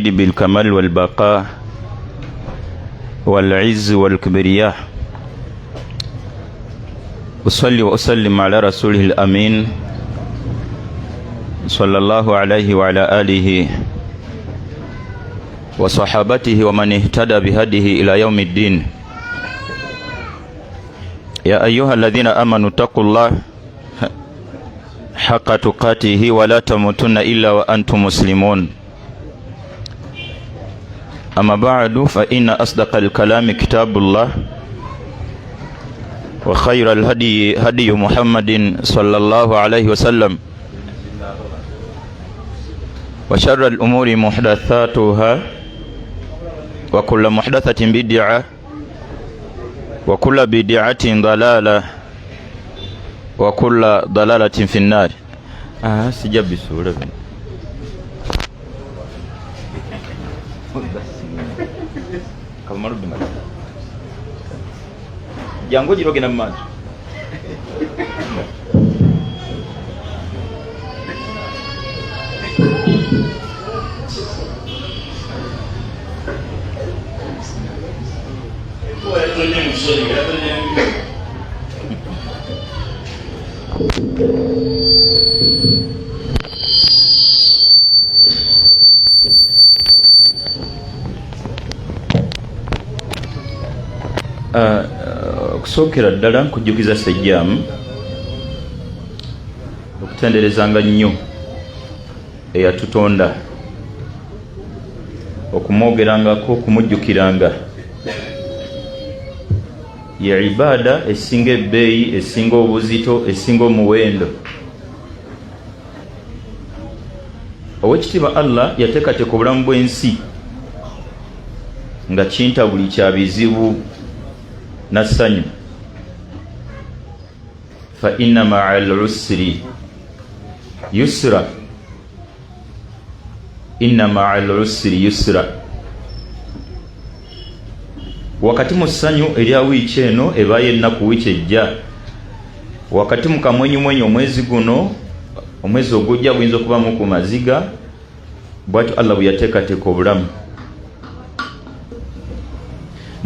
بالكمال والبقاء والعز والكبرياء. أصلي وأسلم على رسوله الأمين صلى الله عليه وعلى آله وصحابته ومن اهتدى بهديه إلى يوم الدين. يا أيها الذين آمنوا اتقوا الله حق تقاته ولا تموتن إلا وأنتم مسلمون. أما بعد، فإن أصدق الكلام كتاب الله، وخير الهدي هدي محمد صلى الله عليه وسلم، وشر الأمور محدثاتها، وكل محدثة بدعة، وكل بدعة ضلالة، وكل ضلالة في النار. Sijja bisuula bino. Jangu ogira ogenda mu maaso. Okusookera ddala nkujjukiza Sejjaamu okutenderezanga nnyo eyatutonda, okumwogerangako, okumujjukiranga ye ibaada esinga ebbeeyi, esinga obuzito, esinga omuwendo. Owekitiibwa Allah yateekateeka obulamu bw'ensi nga kinta buli kya bizibu na ssanyu. Fa inna maa al usri yusra, inna maa al usri yusra. Wakati mu ssanyu erya wiiki eno ebaayo ennaku wiiki ejja, wakati mu kamwenyumwenyu omwezi guno, omwezi ogujja guyinza okubamu ku maziga. Bwatyo Allah bwe yateekateeka obulamu.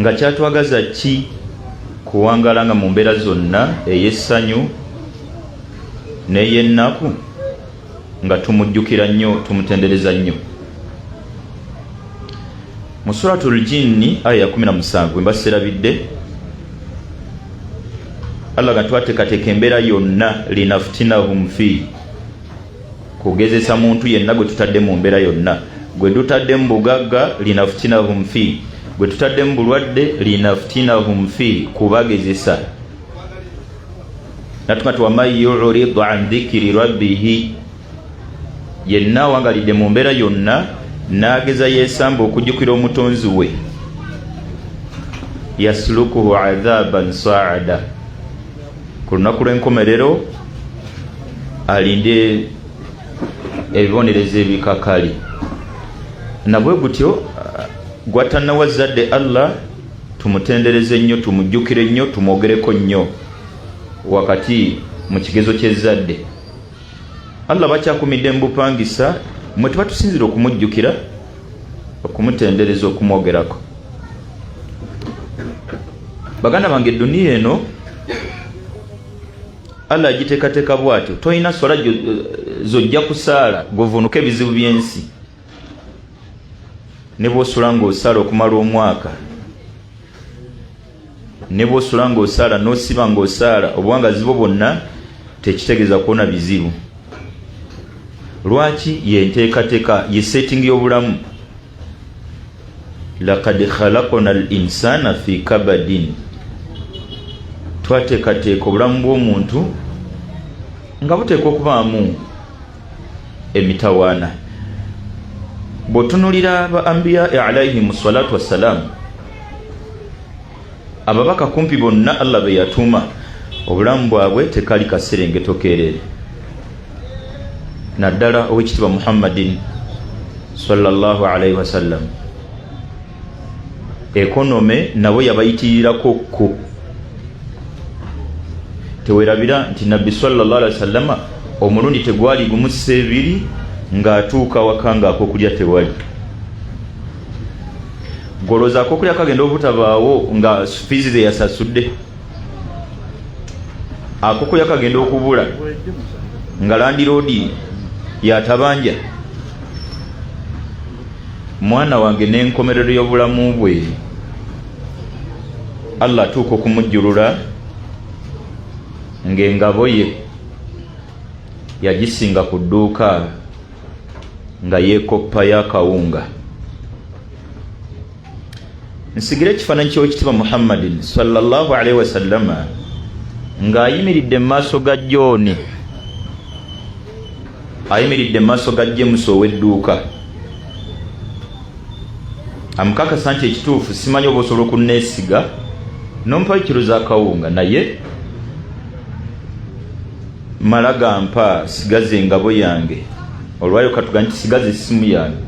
Nga kyatwagaza ki kuwangaala nga mu mbeera zonna, ey'essanyu n'ey'ennaku, nga tumujjukira nnyo, tumutendereza nnyo. Mu Suratul Jinni aya ya 17 mba serabidde, Allah nga twateekateeka embeera yonna linafutinahum fi, kugezesa muntu yenna gwe tutadde mu mbeera yonna. Gwe tutadde mu bugagga, linafutinahum fi. Gwe tutadde mu bulwadde, linafutinahum fi, kubagezesa. Natuka ti waman yuridu an dhikiri rabbihi, yenna awangalidde mu mbeera yonna n'ageza yeesamba okujjukira omutonzi we, yaslukuhu adhaban saada, ku lunaku lw'enkomerero alinde ebibonerezo ebikakali. Nabwe gutyo gwatannawa zadde Allah tumutendereze nnyo, tumujjukire nnyo, tumwogereko nnyo wakati mu kigezo ky'ezzadde. Allah bakyakumidde mu bupangisa mwe tuba tusinzira okumujjukira, okumutendereza, okumwogerako. Baganda bange, eduniya eno Allah agiteekateeka bwatyo. Tolina swala zojja kusaala govunuka ebizibu by'ensi. Ne bwosula ng'osaala okumala omwaka, ne bwosula ng'osaala n'osiba ng'osaala obuwangazi bwo bwonna, tekitegeeza kuwona bizibu. Lwaki? Yenteekateeka, ye setting y'obulamu. Lakad khalakna al insana fi kabadin, twateekateeka obulamu bw'omuntu nga buteekwa okubaamu emitawaana. Bw'otunulira ba ambiyai alaihim salatu wassalaamu, ababaka kumpi bonna Allah be yatuma, obulamu bwabwe tekali kaserengeto keerere, naddala owekitiibwa Muhammadin sallallahu alaihi wasallam. Ekonome nabo yabayitirirako kko. Tewerabira nti Nabbi sallallahu alaihi wasallama omulundi tegwali gumu, si ebiri, ng'atuuka waka ng'akokulya tewali. Golooza akokulya kagenda obutabaawo nga fiizi ze yasasudde, akokulya kagenda okubula nga landiroodi yatabanja. Mwana wange n'enkomerero y'obulamu bwe Allah atuuka okumujjulula ng'engabo ye yagisinga ku dduuka nga yeekoppayo akawunga. Nsigire ekifaananyi ky'Owekitiibwa Muhammadin sallallahu alaihi wasallama ng'ayimiridde mu maaso ga John, ayimiridde mu maaso ga James ow'edduuka, amukakasa nti ekituufu simanyi oba osobola okunneesiga n'ompayo kiro z'akawunga, naye mala gampa, sigaza engabo yange olwayo katuga nti sigaza essimu yange.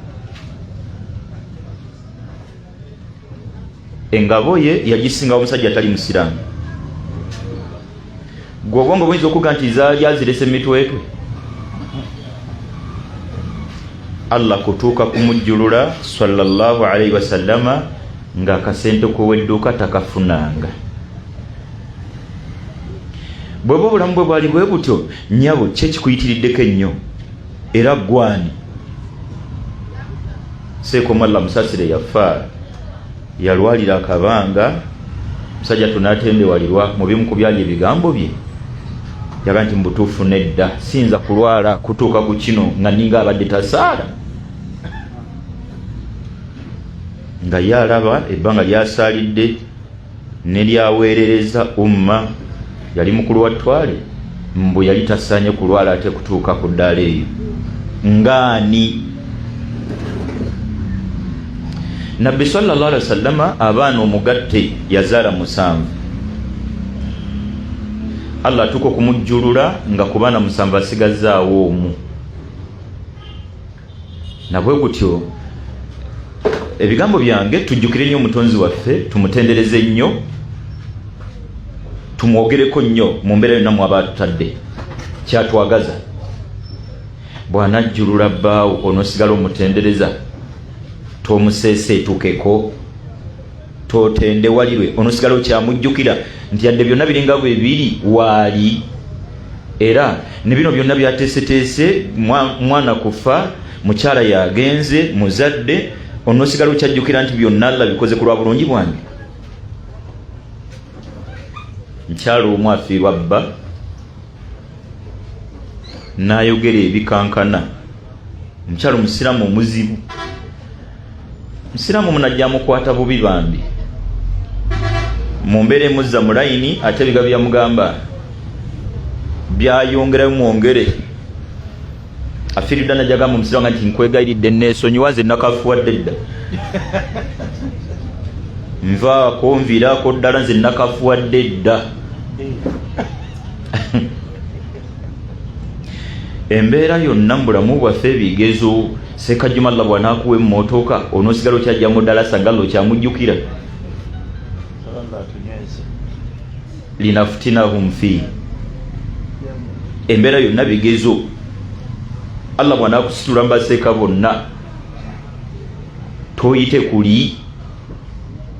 Engabo ye yagisingawo omusajja atali musiraamu. Gwe obwongo buyinza okuga nti zaali azirese mitwetwe. Allah kutuuka kumujjulula sallallahu alaihi wasallama ng'akasente k'owedduuka takafunanga. Bweba obulamu bwe bwali bwe butyo, nnyabo, ki ekikuyitiriddeko ennyo? Era gwani seeko Allah musasire yafa yalwalira akabanga musajja tunatendewalirwa mu bimu ku byali ebigambo bye yaga nti mubutuufu nedda siyinza kulwala kutuuka ku kino nga ninga abadde tasaala, nga ye alaba ebbanga lyasaalidde ne lyaweerereza umma. Yali mukulu wa ttwale, mbu yali tasaanye kulwala ate kutuuka ku ddaala eyo. Ngaani Nabbi sallallahu alaihi wasallama abaana omugatte yazaala 7. Allah atuuka okumujjulula nga ku baana 7 asigazaawo omu. Nabwe gutyo ebigambo byange, tujjukire nnyo omutonzi waffe, tumutendereze nnyo, tumwogereko nnyo mu mbeera yonna mwaba atutadde kyatwagaza. Bw'anajjulula bbaawo onoosigala omutendereza, tomuseeseetukeko, totendewalirwe, onoosigala okyamujjukira nti yadde byonna biringa bwe biri waali, era ne bino byonna byateeseteese, mwana kufa, mukyala yagenze, muzadde, onoosigala okyajjukira nti byonna Allah bikoze ku lwa bulungi bwange. Mukyala omu afiirwa bba n'ayogera ebikankana. Omukyala omusiraamu omuzibu, musiraamu omunajja amukwata bubi bambi mu mbeera emuzza mu layini, ate ebigambo byamugamba byayongerayo mwongere. Afiiriddwa najja gamba omusiraamu nti nkwegayiridde neesonyiwa, nze nakafuwadde dda, nvaako nviiraako ddala, nze nakafuwadde dda. Embeera yonna mu bulamu bwaffe ebigezo. Sekajjuma Allah bw'anaakuwa emmotoka onoosigala okyajja mu ddalasa nga Allah okyamujjukira. Linafutinahum fi, embeera yonna bigezo. Allah bw'anaakusitula mu baseeka bonna toyite kuli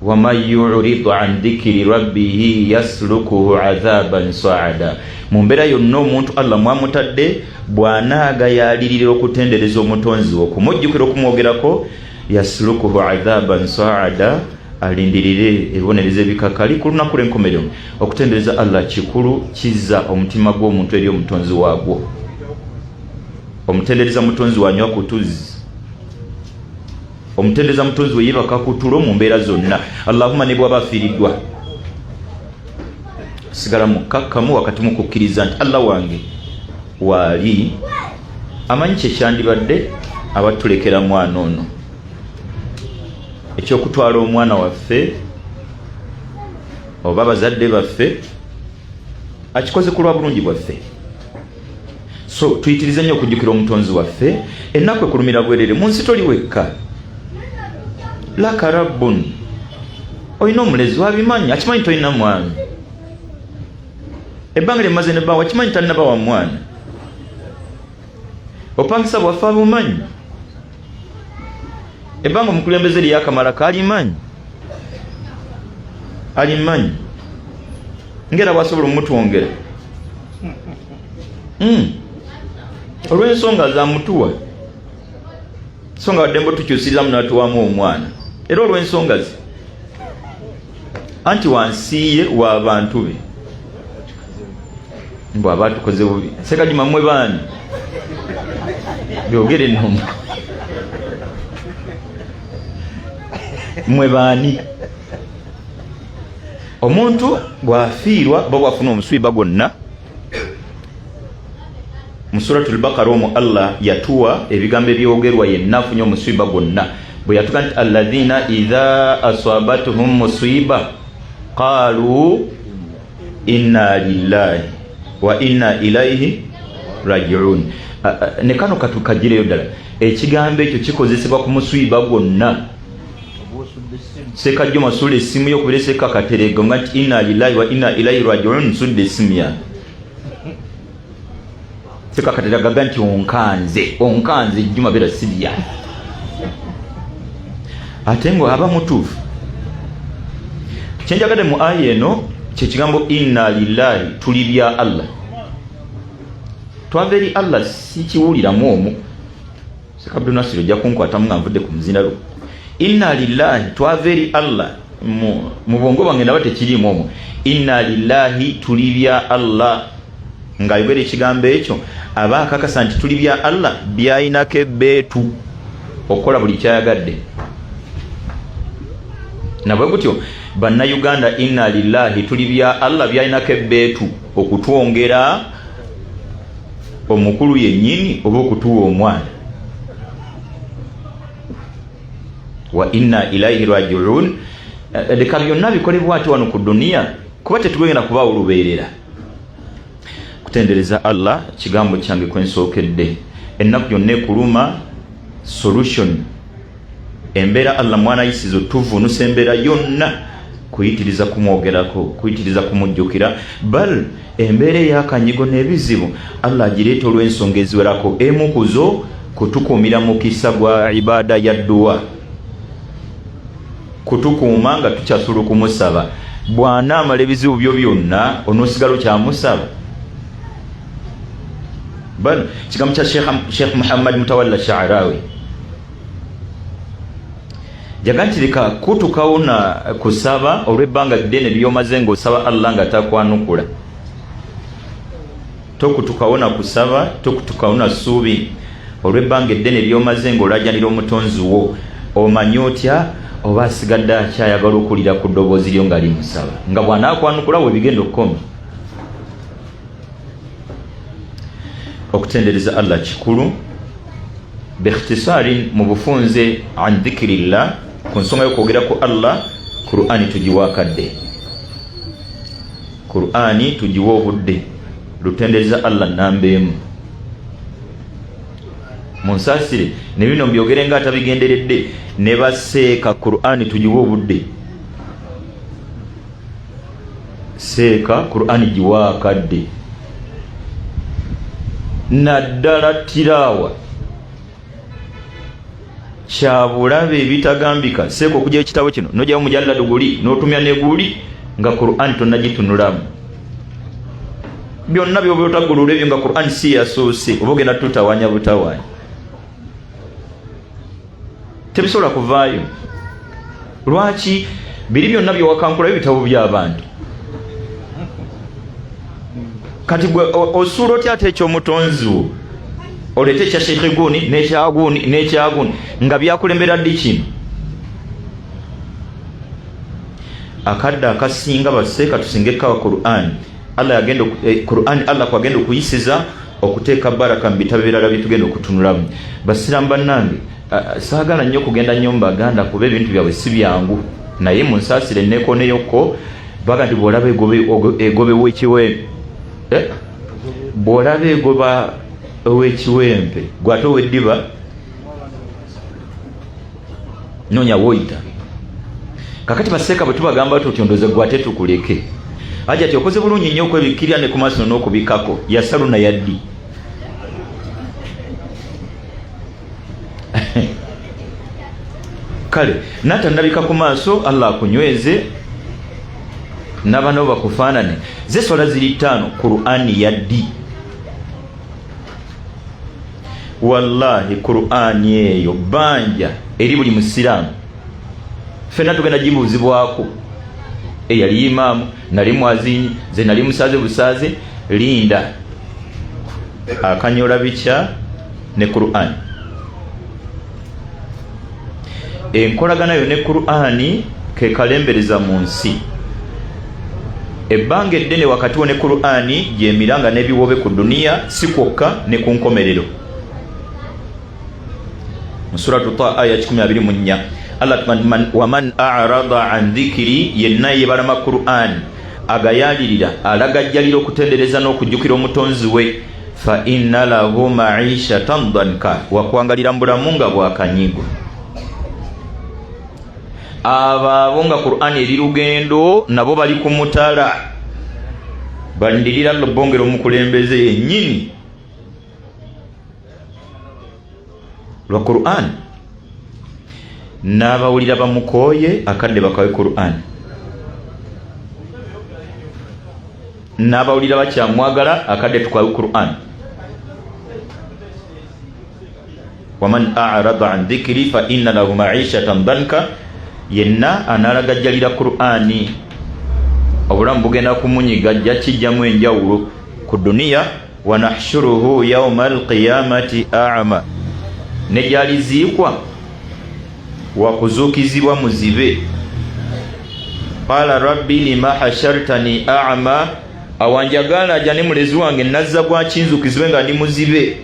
waman yuridu an dhikiri rabbihi yaslukuhu adhaban saada. Mu mbeera yonna omuntu Allah mwamutadde bw'anaagayaalirira okutendereza omutonzi we, okumujjukira, okumwogerako, yaslukuhu adhaban saada, alindirire ebibonerezo ebikakali ku lunaku lw'enkomerero. Okutendereza Allah kikulu, kizza omutima gw'omuntu eri omutonzi waagwo. Omutendereza mutonzi wanywa ku tuzzi, omutendereza mutonzi we yeebaka ku tulo mu mbeera zonna. Allahumma ne bw'aba afiiriddwa sigala mukkakkamu wakati mu kukkiriza nti Allah wange waali amanyi kye kyandibadde abatulekera mwana ono. Ekyokutwala omwana waffe oba bazadde baffe akikoze ku lwa bulungi bwaffe. So tuyitirize nnyo okujjukira omutonzi waffe. Ennaku ekulumira bwerere mu nsi, toli wekka. Laka rabbun, olina omulezi wabimanyi, akimanyi tolina mwami, ebbanga lyemaze nebbawa akimanyi tannaba wa mwana, opangisa bwaffe abumanyi. Ebbanga omukulembeze lyeyakamalako alimanyi, alimanyi ngera bwasobola omutwongera Olw'ensonga zamutuwa, so nga waddembe otukyusirizamu natuwamu omwana, era olw'ensonga ze anti wansiiye wa bantu be mbu aba tukoze bubi. Sekajuma, mmwe baani? Byogere nno, mmwe baani? Omuntu bw'afiirwa oba bw'afuna omuswiba gwonna, mu Suratul Bakara omwo Allah yatuwa ebigambo ebyogerwa yenna afunye omuswiba gwonna, bwe yatuga nti alladhina idha asabatuhum musiba qalu inna lillahi wa inna ilaihi rajiun. Ne kano katukagireyo ddala, ekigambo ekyo kikozesebwa ku muswiba gwonna. Sekajjo masula essimu yo okubira Seka Katerega nga nti inna lillahi wa inna ilaihi rajiun, nsudde essimu yange. Seka Katerega gaga nti onkanze, onkanze Juma, beera sirya, ate nga aba mutuufu. Kyenjagadde mu aya eno kyekigambo inna lillahi, tuli bya Allah, twava eri Allah. Sikiwuliramu omwo. Seka Abdunasir, ojja kunkwatamu nga nvudde ku muzinalo. Inna lillahi, twava eri Allah, mu bwongo bwange ndaba tekiriimu omwo. Inna lillahi, tuli bya Allah. Ng'ayogera ekigambo ekyo aba akakasa nti tuli bya Allah, byayinako ebbeetu okukola buli kyayagadde. Nabwe gutyo Bannayuganda, inna lillahi, tuli bya Allah, byayinako ebbeetu okutwongera omukulu yennyini oba okutuwa omwana. Wa inna ilaihi rajiun. Leka byonna bikolebwa ati wano ku duniya, kuba tetugenda kubaawo lubeerera. Kutendereza Allah kigambo kyange kwensookedde. Ennaku yonna ekuluma, solution embeera Allah mwana ayisiza otuvuunusa embeera yonna, kuyitiriza kumwogerako, kuyitiriza kumujjukira. Bal embeera ey'akanyigo n'ebizibu Allah agireeta olw'ensonga eziwerako. Emu kuzo kutukuumira mukisa gwa ibaada ya dduwa, kutukuuma nga tukyasobola okumusaba. Bw'anaamala ebizibu byo byonna, onoosigala okyamusaba? Bal kigambo kya Sheikh Muhammad Mutawalla Sha'rawi jaga nti leka kutukawo na kusaba olw'ebbanga ddene lyomaze ng'osaba Allah nga takwanukula. Tokutukawo na kusaba, tokutukawo na ssuubi olw'ebbanga eddene lyomaze ng'olajanira omutonzi wo. Omanyi otya oba asigadde akyayagala okuwulira ku ddoboozi lyo nga limusaba, nga bw'anaakwanukula we bigenda okukoma? Okutendereza Allah kikulu. Bikhtisarin, mu bufunze, an dhikirillah, ku nsonga y'okwogera ku Allah, Qur'ani tugiwa akadde, Qur'ani tugiwa obudde. Lutendereza Allah namba emu. Munsaasire ne bino mbyogere nga atabigenderedde, ne baseeka. Qur'ani tugiwa obudde. Seeka, Qur'ani giwa akadde, naddala tiraawa kyabulabe ebitagambika. Seeka okujja ekitabo kino nojjamu mujalladu guli n'otumya ne guli nga Qur'an tonagitunulamu. Byonna byoba otagulula ebyo nga Qur'an si yasoose, oba ogenda tutawanya butawanya, tebisobola kuvaayo. Lwaki biri byonna byewakankulayo bitabo by'abantu? Kati gwe osuula otya ate ekyomutonzi wo, oleete ekya Sheikh guni n'ekyaguni n'ekyaguni nga byakulembera ddi kino? Akadde akasinga baseeka tusinga ekkawa Quran. Allah yagenda Quran, Allah kwagenda okuyisiza okuteeka baraka mu bitabo ebirala byetugenda okutunulamu. Basiraamu bannange, saagala nnyo kugenda nnyo mu Baganda kuba ebintu byabwe si byangu, naye munsaasire neekooneyokko. Baga nti bw'olaba egobe w'ekiwempe, bw'olaba egoba ow'ekiwempe, gwate ow'eddiba noonya woyita. Kakati baseeka bwe tubagamba tutyo, ndoze gwate tukuleke. Aja ti okoze bulungi nnyo okwebikkirira ne ku maaso n'okubikako yasaluna yaddi. Kale natandabika ku maaso, Allah akunyweze nabano bakufaanane. Zeswala ziri ttaano, Qur'ani yaddi? Wallahi Qur'ani eyo banja eri buli musiraamu, fenna tugenda gibuuzibwako. Eyali imaamu, nali mwazinyi, ze nali musaaze busaaze, linda akanyola bikya ne Qur'ani. Enkolagana yo ne Qur'ani kekalembereza mu nsi ebbanga eddene wakati wo ne Qur'ani, gyemiranga n'ebiwoobe ku duniya, si kwokka ne ku nkomerero. Mu Suratu Ta aya 124, Allah, waman arada an dhikiri, yenna yebalama Qur'ani, agayalirira, alagajjalira okutendereza n'okujjukira omutonzi we, fa inna lahu maishatan danka, wakwangalira mu bulamu nga bwakanyigo. Abo abo nga Qur'ani eri lugendo nabo, bali ku mutala, balindirira lobongera omukulembeze yennyini lwa Qur'an. N'abawulira bamukooye, akadde bakawe Qur'an. N'abawulira bakyamwagala, akadde tukawe Qur'an. Waman arada an dhikiri fa inna lahu maishatan danka, yenna analagajjalira Qur'ani, obulamu bugenda kumunyiga, ajja kijjamu enjawulo ku duniya. Wanahshuruhu yauma alqiyamati ama, ne gyaliziikwa wakuzuukizibwa muzibe. Qala rabbi lima hashartani ama, awanjagala aja ne mulezi wange, nazza gwakinzukizibwe nga ndi muzibe?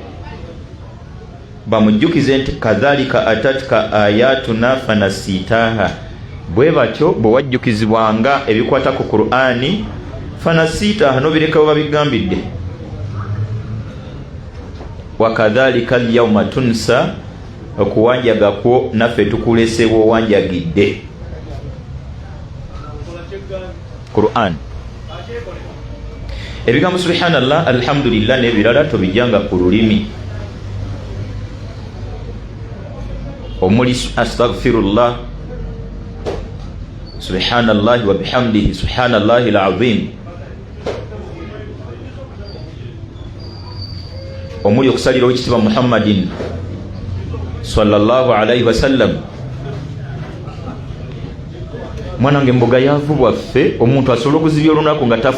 Bamujjukize nti kadhalika atatka ayatuna fanasitaha, bwe batyo bwe wajjukizibwanga ebikwata ku Qur'ani, fanasitaha, nobireka we babigambidde. Wakadhalika alyauma tunsa, okuwanjaga kwo naffe tukulese wowanjagidde Quran. Ebigambo subhanallah, alhamdulillah n'ebirala tobijjanga ku lulimi, omuli astagfirullah, subhanallahi wa bihamdihi, subhanallahi lazim, omuli okusalira owekitiibwa Muhammadin sallallahu alaihi wasallam. Mwana wange, mbugayavu bwaffe omuntu asobola okuzibya olunaku nga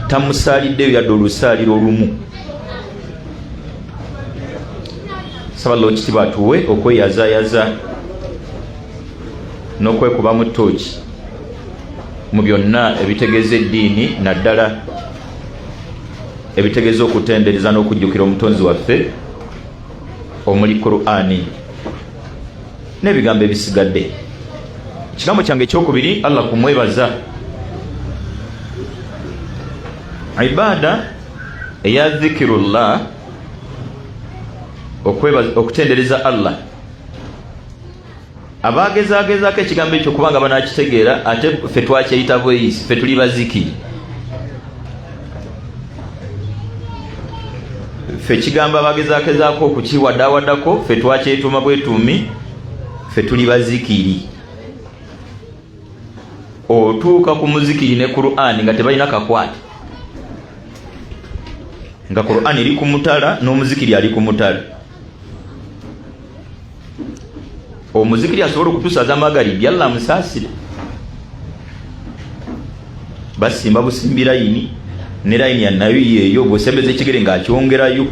tamusaaliddeyo yadde olusaaliro olumu. Saba Allah ekitiibwa atuwe okweyazayaza n'okwekubamu tooki mu byonna ebitegeeza eddiini, naddala ebitegeeza okutendereza n'okujjukira omutonzi waffe, omuli Qur'ani n'ebigambo ebisigadde. Ekigambo kyange ekyokubiri, Allah kumwebaza ibaada eya dhikirullah, okutendereza Allah. Abagezagezaako ekigambo ekyo kubanga banakitegeera, ate ffe twakyeyita bweyisi, ffe tuli bazikiri. Ffe ekigambo abagezagezaako okukiwadawadako, ffe twakyetuuma bwetuumi, ffe tuli bazikiri. Otuuka ku muzikiri ne Qur'ani nga tebalina kakwate, nga Qur'ani eri ku mutala n'omuzikiri ali ku mutala. Omuzikiri asobola okutusaza magaribi, Allah amusaasire, basimba busimbi layini ne layini yanayo yeeyo, bwosembeza ekigere ng'akyongerayo.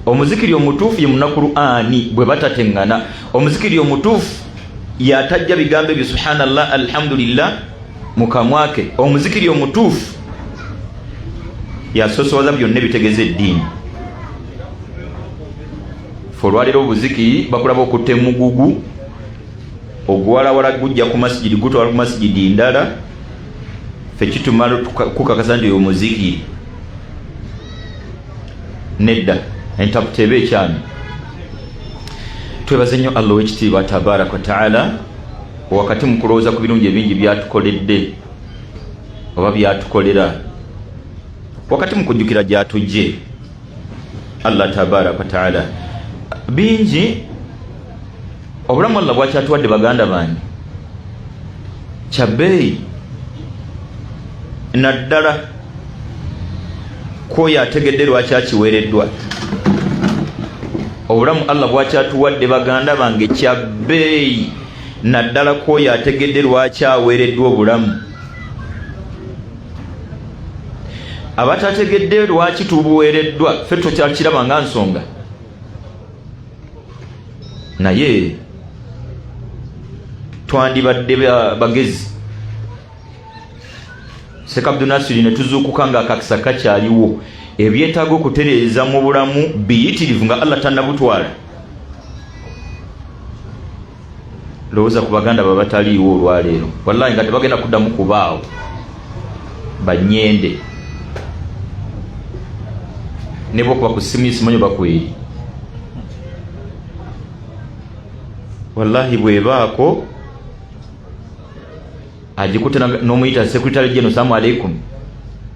Omuzikiri omutuufu ye munakurani bwe batateŋŋana. Omuzikiri omutuufu yatajja bigambo ebyo subhanallah, alhamdulillah mukamwake. Omuzikiri omutuufu yasosowaza byonna ebitegeeza eddiini. Fe olwaleero obuzikiri bakulaba okutta emugugu oguwalawala, gujja ku masigidi, gutwala ku masigidi ndala. Fe kitumala kukakasa nti oyo muzikiri. Nedda, entaputa eba ekyami. Twebaze nnyo Allah owekitiibwa tabaraka wataala, wakati mu kulowooza ku birungi ebingi byatukoledde oba byatukolera, wakati mu kujjukira gyatujje. Allah tabaraka wataala. Bingi obulamu Allah bwakyatuwadde, baganda bange, kyabbeeyi, naddala kwoyo ategedde lwaki akiweereddwa. Obulamu Allah bwakyatuwadde, baganda bange, kyabbeeyi, naddala kwoyo ategedde lwaki aweereddwa obulamu. Abatategedde lwaki tubuweereddwa, ffe tukyakiraba nga nsonga, naye twandibadde bagezi, Sheikh Abdunasiri, ne tuzuukuka nga akakisa kakyaliwo. Ebyetaaga okutereeza mu bulamu biyitirivu nga Allah tannabutwala. Lowooza ku baganda babataliiwo olwaleero, wallahi nga tebagenda kuddamu kubaawo, banyende ne bwokuba ku ssimu simanyi bakweri. Wallahi bwebaako agikutte n'omuyita secretary general, salamu aleikum,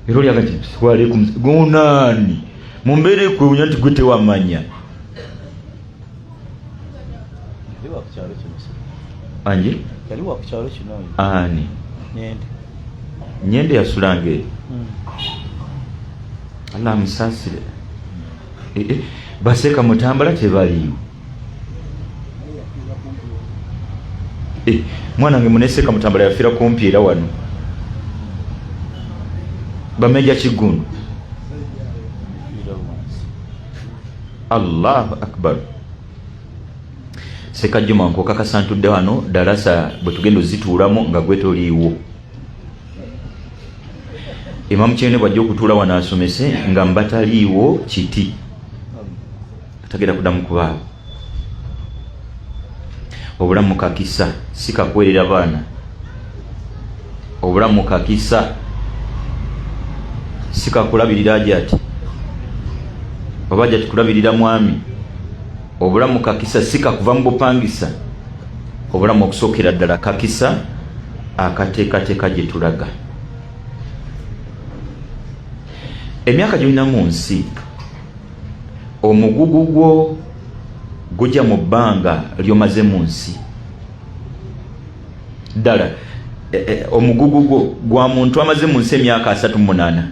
era olyaga nti waalaikum gunaani mu mbeera ekwewunya nti gwe tewamanya. Anji ani nyende yasulanga eri. Allah amusaasire. Eh, eh, baseka mutambala tebaliiwo. Eh, mwana wange muneseka mutambala yafiira kumpi era wano, bameja Kiggundu. Allahu akbar. Sekajjuma, nkokakasa ntudde wano, darasa bwe tugenda ozituulamu nga gwe toliiwo. Imamu Kyene bwajja okutuula wano asomese nga mbataliiwo, kiti atagenda kuddamu kubaawo. Obulamu kakisa, si kakwerera baana. Obulamu kakisa, si kakulabirira aja ati oba aja tikulabirira mwami. Obulamu kakisa, si kakuva mu bupangisa. Obulamu okusookera ddala kakisa akateekateeka gye tulaga. Emyaka gyolina mu nsi, omugugu gwo gujja mu bbanga lyomaze mu nsi. Ddala e, e, omugugu gwo gwa muntu amaze mu nsi emyaka 38.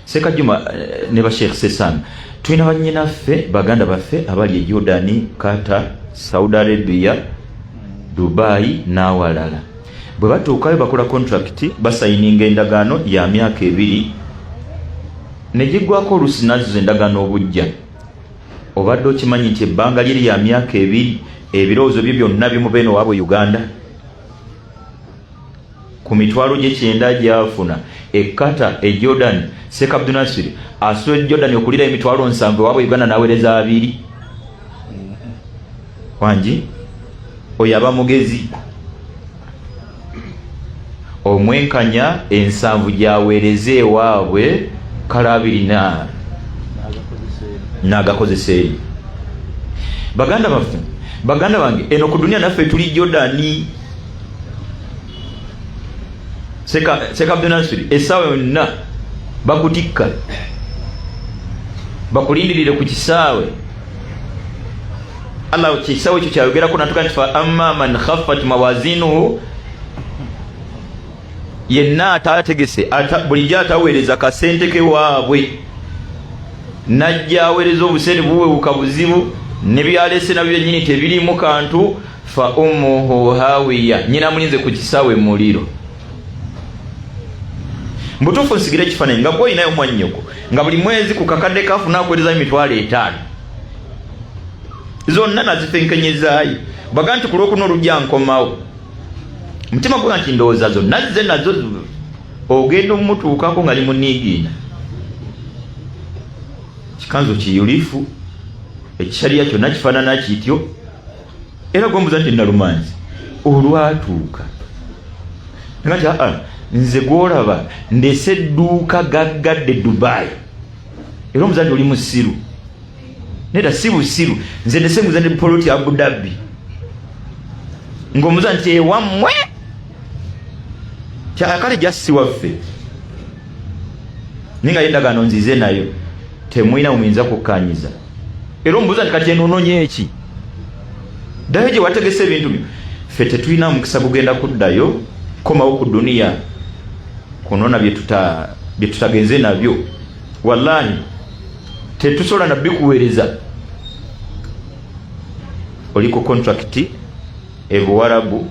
Sekajuma eh, ne basheikh Sesan, tulina banyinaffe, baganda baffe abali e Jordani, Qatar, Saudi Arabia, Dubai n'awalala. Bwe batuukayo bakola contract, basayininga endagaano ya myaka 2 ne giggwako, oluusi nazzo endagaano obujja. Obadde okimanyi nti ebbanga lye lya myaka 2, ebirowoozo bye byonna bimuba eno waabwe Uganda? Ku mitwalo gye 90 gyafuna e Qatar, e Jordan, Sheikh Abdunasir asula e Jordan okulira emitwalo 70, ewaabwe Uganda n'aweereza 20. Wangi, oyo aba mugezi omwenkanya, 70 gyaweereza ewaabwe, kale 20 n'agakozesa eri baganda baffe. Baganda bange, eno ku duniya naffe tuli Jordani. Sheikh Abdunasiri, essaawa yonna bakutikka, bakulindirire ku kisaawe. Allah kisaawe ekyo kyayogerako natuka nti fa amma man khaffat mawazinuhu, yenna atategese bulijjo ataweereza kasente ke waabwe, najja aweereza obusente buwewuka buzibu, nebyalese nabyo byennyini tebirimu kantu, fa ummuhu hawiya, nyina mulinze ku kisaawe muliro. Mbutuufu nsigira ekifaananyi nga gweolinayo mwannyoko nga buli mwezi ku kakadde kafuna akuweerezayo 50,000, zonna nazifenkenyezaayo, baga nti ku Lwokuna olujja nkomawo, mutima gwe nti ndowooza zonna zze nazo, ogenda omutuukako nga limuniigiina, kikanzu kiyulifu, ekisaliya kyonna kifaanana kityo, era gwembuza nti Nalumanzi olwatuuka nga nti aa, nze gwolaba ndese edduuka gaggadde Dubai, era omuza nti oli musiru. Nedda, si busiru, nze ndese nguza ne poloti Abu Dhabi, ng'omuza nti ewammwe kyakale jasi waffe, naye nga yendagaano nzize nayo. Temulina muyinza kukkanyiza. Era omubuuza nti kati eno ononye eki? Ddayo gye wategese ebintu byo. Ffe tetulina mukisa gugenda kuddayo komawo ku duniya kunona bye tutagenze nabyo. Wallahi tetusobola na bikuweereza. Oli ku contract e Buwarabu,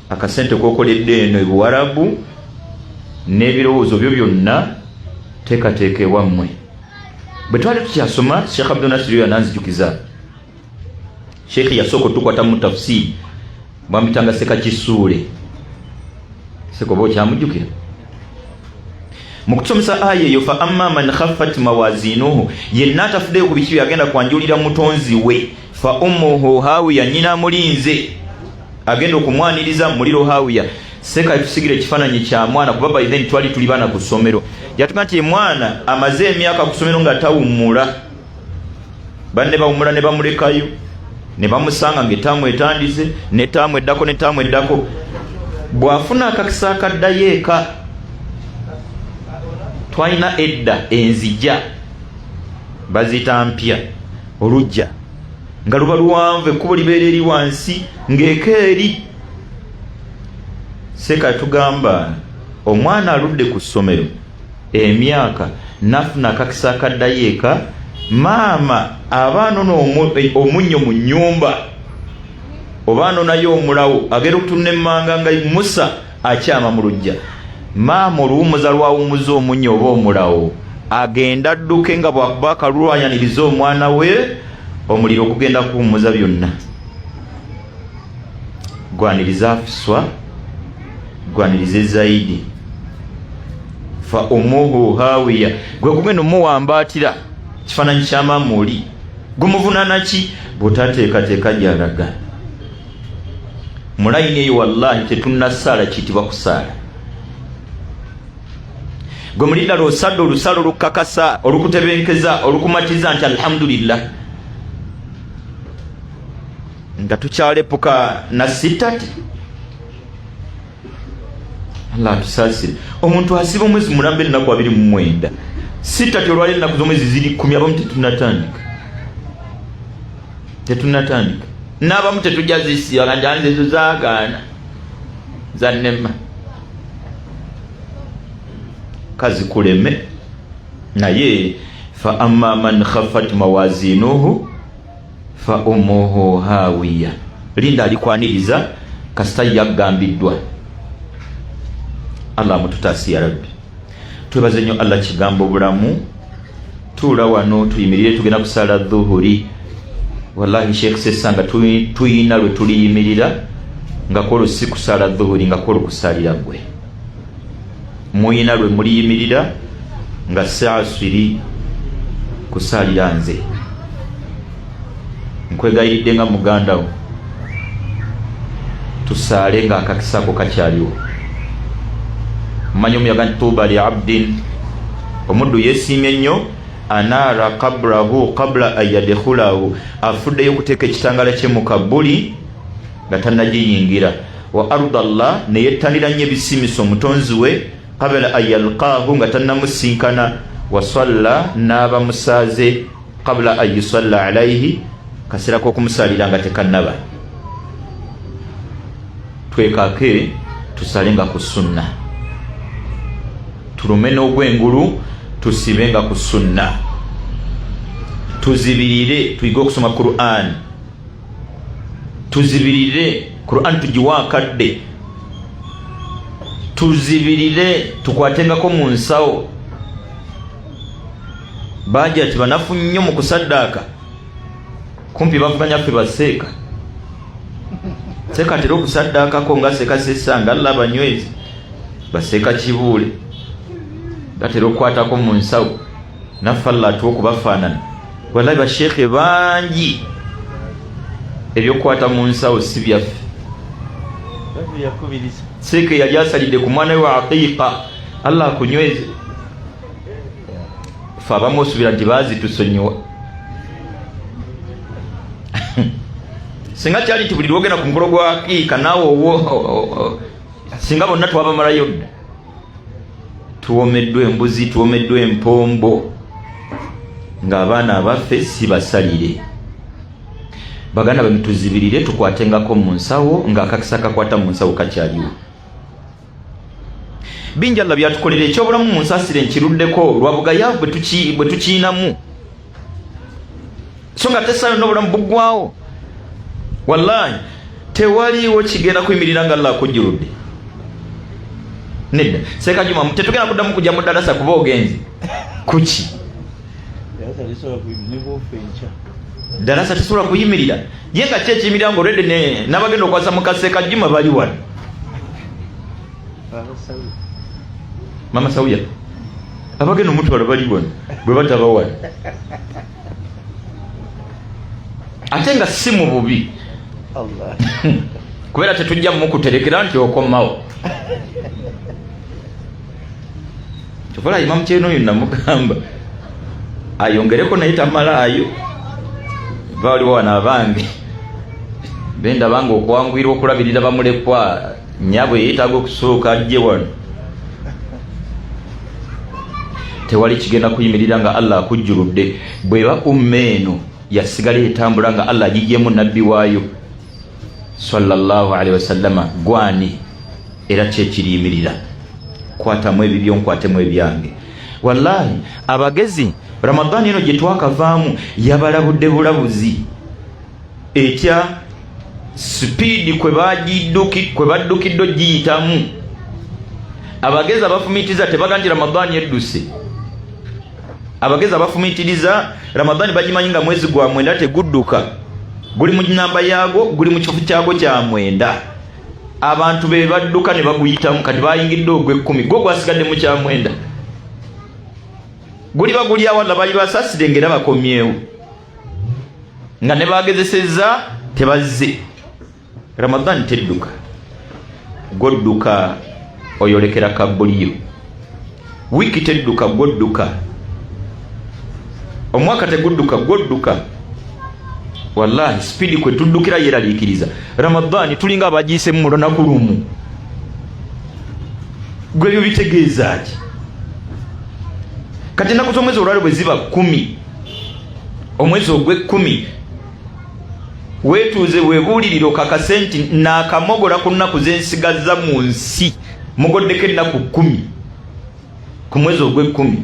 akasente kokoledde eno e Buwarabu n'ebirowoozo byo byonna teekateeka ewammwe. Bwe twali tukyasoma, Sheikh Abdul Nasir yo yananzijukiza. Sheikh yasooka otukwata mu tafsiri, bamuyitanga Ssekakisuule. Seka oba okyamujjukira? Mu kutusomesa aya eyo, fa amma man khaffat mawazinuhu, yenna atafuddeyo ku biki byagenda kwanjulira mutonzi we, fa ummuhu hawiya, nnyina amulinze agenda okumwaniriza muliro hawiya. Seka tusigira ekifaananyi kya mwana, kuba by then twali tuli baana ku ssomero. Yatuga nti mwana amaze emyaka ku ssomero nga tawummula, banne bawummula ne bamulekayo, ne bamusanga ng'ettaamu etandise n'ettaamu eddako n'ettaamu eddako. Bw'afuna akakisa akaddayo eka, twalina edda enzija baziyita mpya, olujja nga luba luwanvu, ekkubo libeera eri wansi ng'eka eri. Seka tugamba omwana aludde ku ssomero emyaka nafuna akakisa akaddayo eka, maama aba anona omunnyo mu nnyumba oba anonayo omulawo, agenda okutunula emmanga nga Musa akyama mu lujja. Maama oluwumuza lwawumuza omunnyo oba omulawo, agenda adduke nga bwakuba akalulwanyaniriza omwana we, omuliro gugenda kuwumuza byonna. Gwaniriza Afiswa, gwanirize Zaidi, fa umuhu hawiya, gwe gugenda omuwambaatira kifaananyi kya maama oli gumuvunaana ki bw'otateekateeka gy'alaga mu layini eyo. Wallahi tetunnasaala kiyitibwa kusaala. Gwe muli ddala osadde olusala olukakasa, olukutebenkeza, olukumatiza nti alhamdulillah, nga tukyalepuka na sitati. Allah atusaasire. Omuntu asiba omwezi mulamba ennaku 29, sitati olwali ennaku z'omwezi ziri 10, abamu tetunatandika, tetunatandika, n'abamu tetujja zisiba nga nti ezo zaagaana zannema kazikuleme. Naye fa amma man khaffat mawazinuhu fa ummuhu hawiya, linda alikwaniriza kasita yagambiddwa. Allah amututaasi ya Rabbi. Twebaze nnyo Allah kigambo bulamu. Tuula wano tuyimirire, tugenda kusaala dhuhuri. Wallahi Sheikh Sesanga, tuyina lwe tuliyimirira nga kwolwo si kusaala dhuhuri, nga kwolwo kusaalira gwe. Muyina lwe muliyimirira nga saasiri kusaalira nze. Nkwegayiridde nga muganda wo, tusaale nga akakisako kakyaliwo. Mumanyi omuyaga nti tuuba li abdin, omuddu yesiimye nnyo, anaara kabrahu qabla an yadkhulahu, afuddeyo okuteeka ekitangala kye mu kabuli nga tannagiyingira, wa arda llah, neyettanira nnyo ebisiimisa omutonzi we, qabla an yalqaahu, nga tannamusinkana, wasalla, n'aba musaaze, qabla an yusalla alaihi, kaseera k'okumusalira nga tekannaba. Twekake tusale nga ku sunna, tulume n'ogwengulu tusibe nga ku sunna, tuzibirire tuyige okusoma Quran, tuzibirire Quran tugiwe akadde, tuzibirire tukwatengako mu nsawo. Baja ati banafu nnyo mu kusaddaaka, kumpi bavuganya ffe baseeka. Seeka atera okusaddaakako nga seeka sesanga Allah banywezi baseeka kibuule batera okukwatako mu nsawo, naffe Allah atuwa okubafaanana. Wallahi basheekhe bangi ebyokukwata mu nsawo si byaffe. Seeka yali asalidde ku mwana we wa aqiiqa, Allah akunyweze. Fe abamu osubira nti bazitusonyiwa. Singa kyali nti buli lwogenda ku mukolo gwa aqiiqa naawe owo, singa bonna twabamalayo dda. Tuwomeddwa embuzi, tuwomeddwa empombo. Ng'abaana abaffe si basalire. Baganda bange, tuzibirire, tukwatengako mu nsawo ng'akakisa kakwata mu nsawo kakyaliwo. Bingi Allah byatukolera. Ekyobulamu mu nsaasire nkiruddeko lwa bugayaavu bwe tukiinamu, so nga tesaayo n'obulamu buggwawo. Wallahi tewaliiwo kigenda kuyimirira nga Allah akujjuludde. Nedda, Sekajuma, tetugenda kuddamu kujja mu ddalasa kuba ogenze kuki. Ddalasa tesobola kuyimirira ye nga ki ekiyimirira nga olwedde n'abagenda okwasa mu Kasekajuma bali wano. Mama Sauya, abagenda omutwalo bali wano, bwe bataba wano ate nga si mu bubi, kubeera tetujja mukuterekera nti okomawo. Kyokola Imamu kyeno oyo namugamba ayongereko, naye tamalaayo. Baliwo wano abange bendaba nga okwanguyirwa okulabirira bamulekwa, nyabwe yeetaaga okusooka ajje wano. Tewali kigenda kuyimirira nga Allah akujjuludde. Bweba umma eno yasigala etambula nga Allah agigyemu nabbi waayo sallallahu alaihi wasallama, gwani era kyekiriyimirira? Kwatamu ebibyo, nkwatemu ebyange. Wallahi abagezi, Ramadani eno gye twakavaamu yabalabudde bulabuzi etya sipiidi kwe baddukidde ogiyitamu. Abagezi abafumitiriza tebaga nti Ramadani edduse. Abagezi abafumitiriza Ramadani bagimanyi nga mwezi gwa 9, tegudduka, guli mu namba yaago, guli mu kifo kyagwo kya 9. Abantu be badduka ne baguyitamu, kati bayingidde ogw'ekkumi, gwo gwasigadde mu kya 9. Guliba guli awalla, bali basasire ngaera bakomyewo nga ne bagezesezza tebazze. Ramadan tedduka, gwodduka oyolekera kabuliyo. Wiiki tedduka, gwodduka. Omwaka tegudduka, gwodduka. Wallahi sipiidi kwe tuddukira yeraliikiriza. Ramadani tulinga abagiisemu mu lunaku lumu. Gwe ebyo bitegeeza ki? Kati ennaku z'omwezi olwali bwe ziba 10, omwezi ogw'ekkumi, weetuuze weebuulirire okakase nti naakamogola ku nnaku zensigazza mu nsi, mugoddeko ennaku 10 ku mwezi ogw'ekkumi.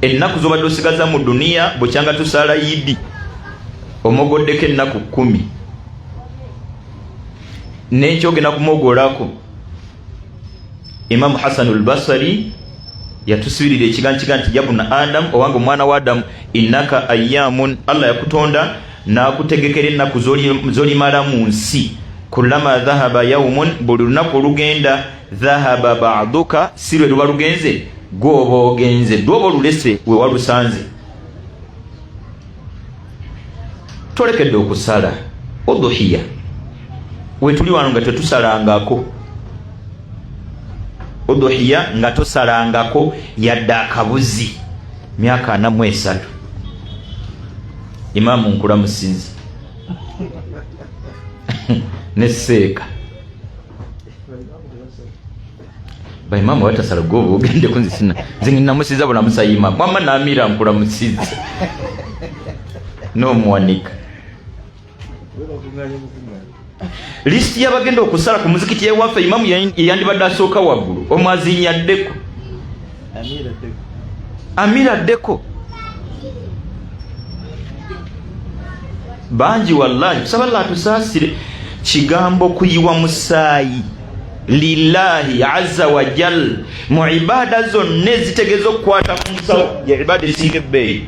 Ennaku z'obadde osigaza mu duniya bukyanga tusaala yidi, omogoddeko ennaku 10, n'enkyogenda kumogolako. Imamu Hasanu Lbasari yatusibirira ekigambo kiga nti, yabuna Adamu, owange omwana wa Adamu, innaka ayamun, Allah yakutonda n'akutegekera ennaku zolimala mu nsi. Kulama dhahaba yaumun, buli lunaku olugenda, dhahaba baduka, si lwe luba lugenze, gwoba ogenze, lwoba olulese wewalusanze. Twolekedde okusala oduhiya, wetuli wano nga tetusalangako oduhiya, nga tosalangako yadde akabuzi myaka 43. Imaamu nkulamusiza ne seeka baimaamu batasala, gwoba ogende kunzisina nze namusiza bulamusa imaamu wamma namira nkulamusiza n'omuwanika. Lisiti y'abagenda okusala ku muzikiti ewaffe, imamu yeyandibadde asooka waggulu, omwazinyi addeko, amira addeko. Bangi wallahi, tusaba Allah atusaasire. Kigambo kuyiwa musaayi lillahi azza wa jal mu ibaada zonna ezitegeeza okukwata ku nsawo, ye ibaada esinga ebbeeyi.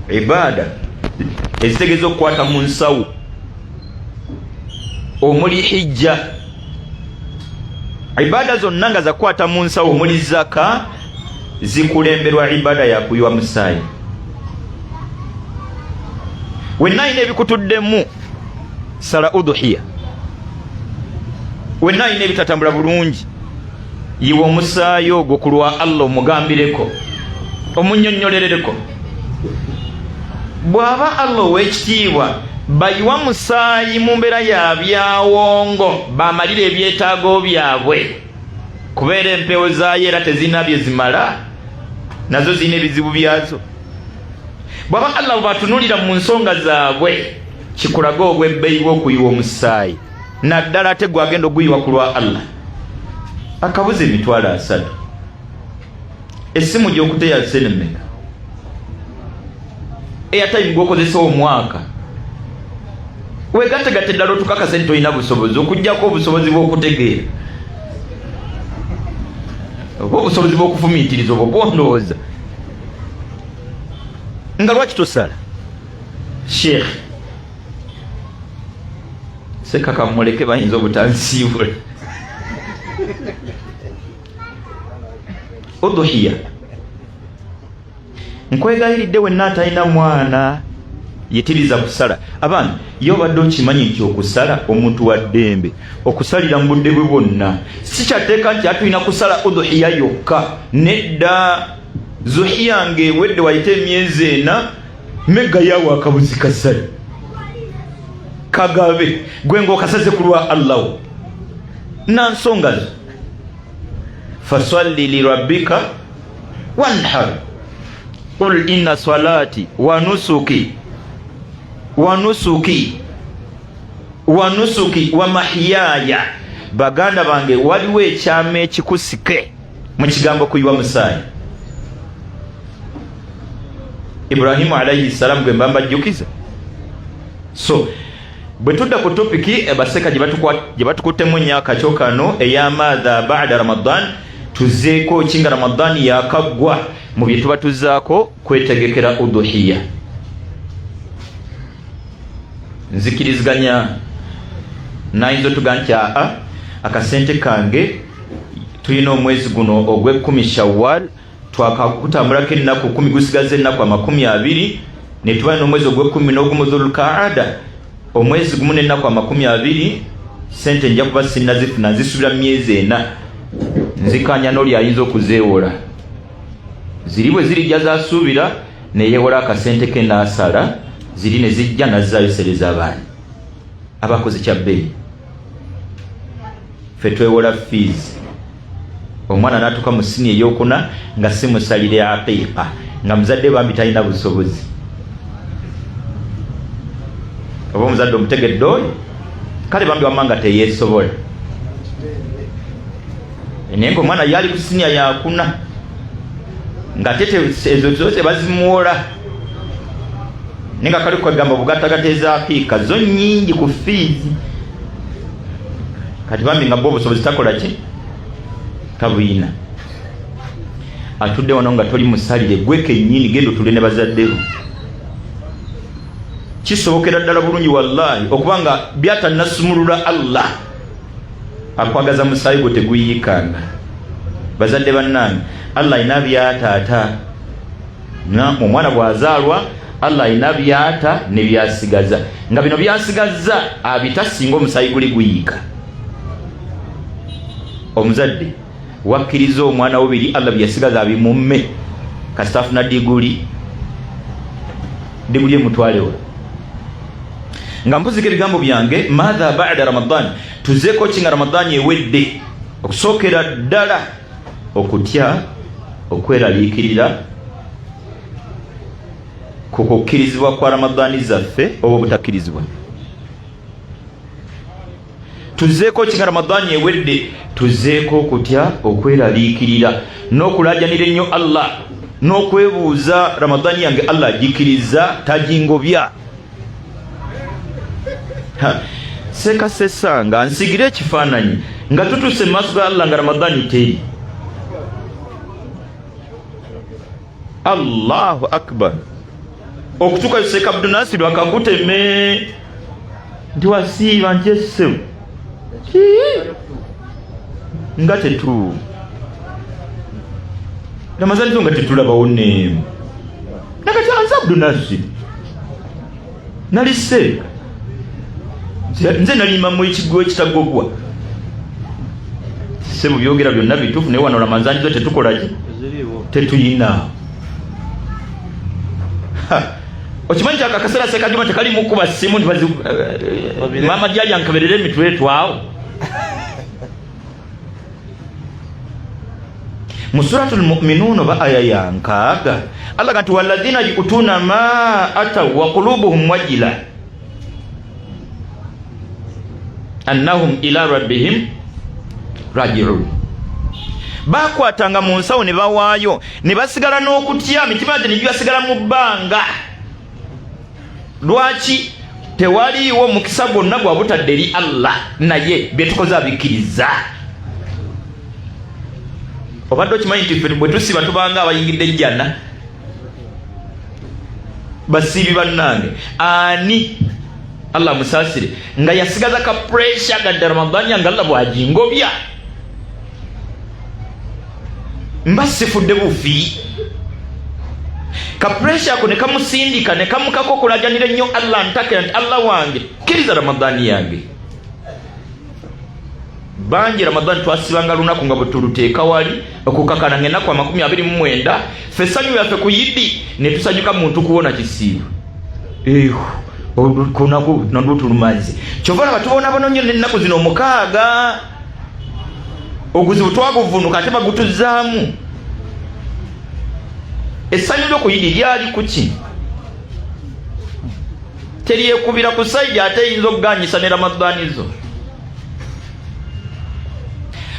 Ibaada ezitegeeza okukwata mu nsawo omuli hijja, ibaada zonna nga zakukwata mu nsawo omuli zaka, zikulemberwa ibaada yakuyiwa musaayi. Wenna alina ebikutuddemu, sala uduhiya. Wenna alina ebitatambula bulungi, yiwa omusaayi ogwo ku lwa Allah, omugambireko, omunyonyolerereko. Bw'aba Allah ow'ekitiibwa bayiwa musaayi mu mbeera ya byawongo, bamalire ebyetaago byabwe. Kubeera empewo zaayo era tezirina bye zimala, nazo zirina ebizibu byazo. Bwaba Allah bw'atunulira mu nsonga zaabwe, kikulaga obwebbeyi bw'okuyiwa omusaayi, naddala ate gwagenda oguyiwa ku lwa Allah. Akabuzi 300,000, essimu gy'okuteya senemeka, airtime gwokozesa omwaka, wegategatte ddala otukakase nti tolina busobozi, okugyako obusobozi bw'okutegeera oba obusobozi bw'okufumiitiriza obwo bwondowooza nga lwaki tosala. Sheikh Sekaka muleke, bayinza obutansiibula. Uduhiya, nkwegayiridde wenna atalina mwana yitiriza kusala. Abaana, ye obadde okimanyi nti okusala omuntu wa ddembe okusalira mu budde bwe bwonna? Si kyatteeka nti atulina kusala uduhiya yokka, nedda. Zuhiya ng'ewedde, wayite emyezi 4, megga yawo akabuzi kasale kagabe, gwe ng'okasaze ku lwa Allahu nansonga zo. Fasalli lirabbika wanhar, qul inna salati wanusuki wanusuki wanusuki wa mahyaya. Baganda bange, waliwo ekyama ekikusike mu kigambo kuyiwa musaayi. Ibrahimu alaihi salam gwe mba mbajjukiza. So bwe tudda ku topiki baseka gye batukuttemu ennyo akakyo kano ey'amaatha bada Ramadan, tuzeeko ki nga Ramadan yakaggwa? Mu bye tuba tuzaako kwetegekera uduhiya. Nzikiriziganya nayinza otuga nti aa, akasente kange tulina omwezi guno ogw'ekkumi Shawal, twakakutambulako ennaku 10, gusigaza ennaku 20, netuba n'omwezi ogw'e-11 Dhulkaada, omwezi gumu n'ennaku 20, sente nja kuba sinnazifuna, nzisubira mu myezi 4. Nzikanya n'oli ayinza okuzeewola, ziri bwe zirijja zasuubira neyewola akasente ke n'asala ziri, ne zijja nazzaayo sereza abaana abakoze kya bbeeyi. Ffe twewola fees, omwana n'atuuka mu sini eyokuna nga simusalire aqiiqa, nga muzadde bambi talina busobozi. Oba omuzadde omutegedde oyo, kale bambi wamma nga teyeesobola, naye nga omwana yali ku siniya yakuna, nga tete ezo zo tebazimuwola, naye nga kali kwegamba bugatagata ezakiika zo nyingi ku fiizi. Kati bambi nga bwe obusobozi takola ki, tabuyina, atudde wano nga toli musalire gwe kennyini, genda otule ne bazaddeho. Kisobokera ddala bulungi wallahi okuba nga byatanasumulula Allah akwagaza musaayi gwe teguyiikanga. Bazadde bannange, Allah alina byataata. Omwana bw'azaalwa, Allah alina byata ne byasigaza, nga bino byasigaza abita singa omusaayi guli guyiika. Omuzadde wakkiriza omwana wo biri Allah byeyasigaza abimumme, kasita afuna diguli, diguli emutwalewo. Nga mpuzika ebigambo byange, maatha bada Ramadan, tuzeeko ki nga Ramadan ewedde? Okusookera ddala okutya, okweraliikirira ku kukkirizibwa kwa Ramadani zaffe oba obutakkirizibwa. Tuzeeko ki nga Ramadani ewedde? Tuzeeko okutya, okweraliikirira n'okulajanira ennyo Allah n'okwebuuza, Ramadani yange Allah agikkiriza, tagingobya? Sekasesanga nsigire ekifaananyi nga tutuuse mu maaso ga Allah nga Ramadani teri. Allahu akbar! Okutuuka Sheikh Abdunasiru akakuteme nti wasiiba nti essebu nga tetu Ramazani zo nga tetulabawo neemu. Nakati anze Abdunasir nali seeka, nze nalimamu ekigwo ekitagogwa. Sebo, byogera byonna bituufu, naye wano Ramazani zo tetukolaki, tetuyina. Okimanyi nti akakaseera Sekajuma tekalimu kuba simu nti maama gyali ankeberera emitwe twawo. Mu Suratu Lmuminuun oba aya ya 60, Allah ga nti walladhina yutuuna ma ataw wa qulubuhum wajila annahum ila rabbihim rajiun. Bakwatanga mu nsawo ne bawaayo ne basigala n'okutya, mitima gye ne gibasigala mu bbanga. Lwaki tewaliiwo mukisa gwonna gwa butadde eri Allah, naye bye tukoze abikkiriza? Obadde okimanyi nti ffe bwe tusiba tubanga abayingidde ejjana? Basiibi bannange, ani Allah musaasire nga yasigaza ka puresha gadde Ramadani yange Allah bwagingobya mba sifudde bufi, ka puresha ako ne kamusindika ne kamukako okulajanira ennyo Allah ntakira nti Allah wange kkiriza Ramadani yange. Bangi Ramadani twasibanga lunaku nga bwetuluteeka wali okukakana nga ennaku 29, ffe essanyu lyaffe ku Yidi ne tusanyuka muntu kuwona kisiibo kunaku nalwo tulumaze. Kyova olaba tubonabona nnyo n'ennaku zino 6, oguzibu twaguvunuka ate bagutuzaamu. Essanyu lyo ku Yidi lyali kuki? Teryekubira ku saidi ate eyinza okuganyisa ne Ramadani zo.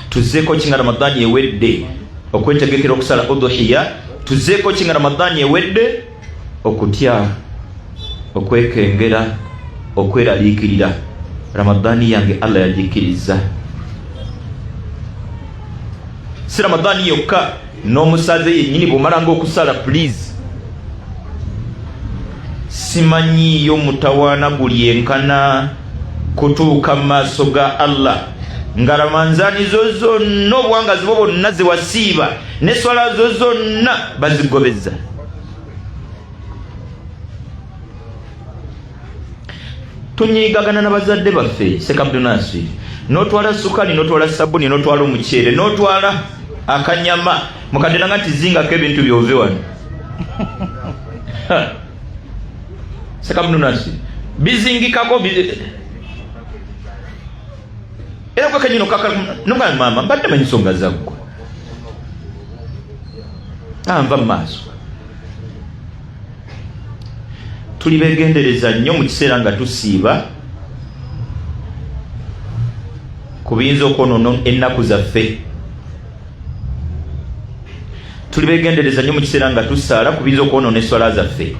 Tuzeeko ki nga Ramadani ewedde okwetegekera okusala udhuhiya? Tuzeeko ki nga Ramadani ewedde okutya, okwekengera, okweraliikirira? Ramadani yange Allah yagikkiriza. Si Ramadani yokka, n'omusaze yennyini bw'omalanga okusala, please, simanyiiyo mutawaana guli enkana kutuuka mu maaso ga Allah nga ramanzaani zo zonna, obuwangazi bwo bwonna zewasiiba ne swala zo zonna bazigobeza. Tunyiigagana na bazadde baffe. Sekabdunasi, n'otwala sukali, n'otwala sabuni, n'otwala omuceere, n'otwala akanyama, mukadde nanga nti zingako ebintu byove wano. Sekabdunasi bizingikako era gwe kenyini okakanoga maama mbadde manyi nsonga zaggwa anva mu maaso. Tuli begendereza nnyo mu kiseera nga tusiiba ku biyinza okwonoona ennaku zaffe. Tuli begendereza nnyo mu kiseera nga tusaala ku biyinza okwonoona esswala zaffe.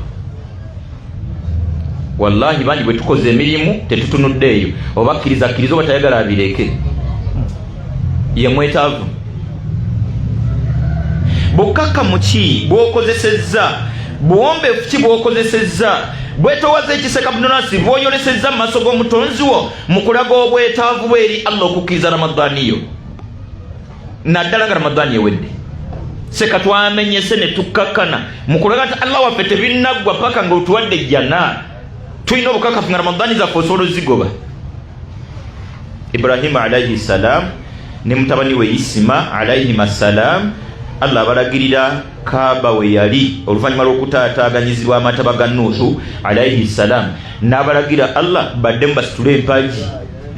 Wallahi bangi bwe tukoze emirimu tetutunudde eyo, oba kkiriza kkiriza oba tayagala abireke, ye mwetaavu. Bukkakkamu ki bw'okozesezza? Buwombeefu ki bw'okozesezza? Bwetowaza ekiseka bunonasi bw'oyolesezza mu maaso g'omutonzi wo mu kulaga obwetaavu bwe eri Allah okukkiriza Ramadani yo, naddala nga Ramadani ewedde? Seka twamenyese ne tukkakkana mu kulaga nti Allah waffe tebinnaggwa paka nga otuwadde ejjana. Tulina obukakafu nga Ramadani zaffe osobola ozigoba. Ibrahimu alaihi salam ne mutabani we Isima alaihim assalam, Allah abalagirira Kaaba we yali oluvannyuma lw'okutaataaganyizibwa amataba ga Nuuhu alaihi salam, n'abalagira Allah baddemu basitule empagi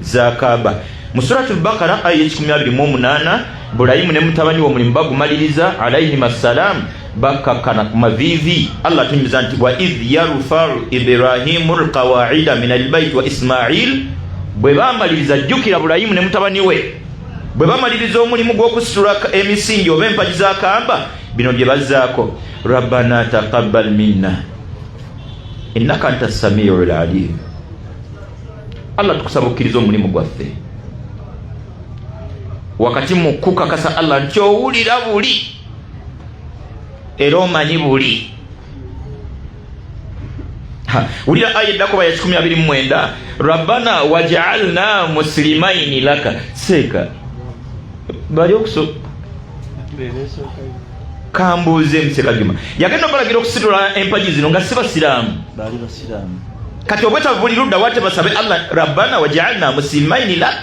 za Kaaba. Mu Suratu Lbakara aya 128, Bulayimu ne mutabani we omulimu bagumaliriza alaihim assalam, bakkakkana ku maviivi. Allah atunyumiza nti wa idh yarfau Ibrahimu lqawaida min albaiti wa Ismail. Bwe bamaliriza, jjukira Bulayimu ne mutabani we bwe bamaliriza omulimu gw'okusitula emisingi oba empagi za Kaaba, bino bye bazzaako: rabbana taqabbal minna innaka anta samiu lalim. Allah, tukusaba okkiriza omulimu gwaffe. Wakati mu kukakasa Allah nti owulira buli era omanyi buli. Wulira aya eddako ba ya 129: rabbana wajaalna muslimaini laka. Seeka bali okuso kambuuze museka Juma yagenda okulagira okusitula empagi zino nga si basiraamu? Baali basiraamu. Kati obwetaavu buli ludda wate basabe Allah rabbana wajaalna muslimaini lak?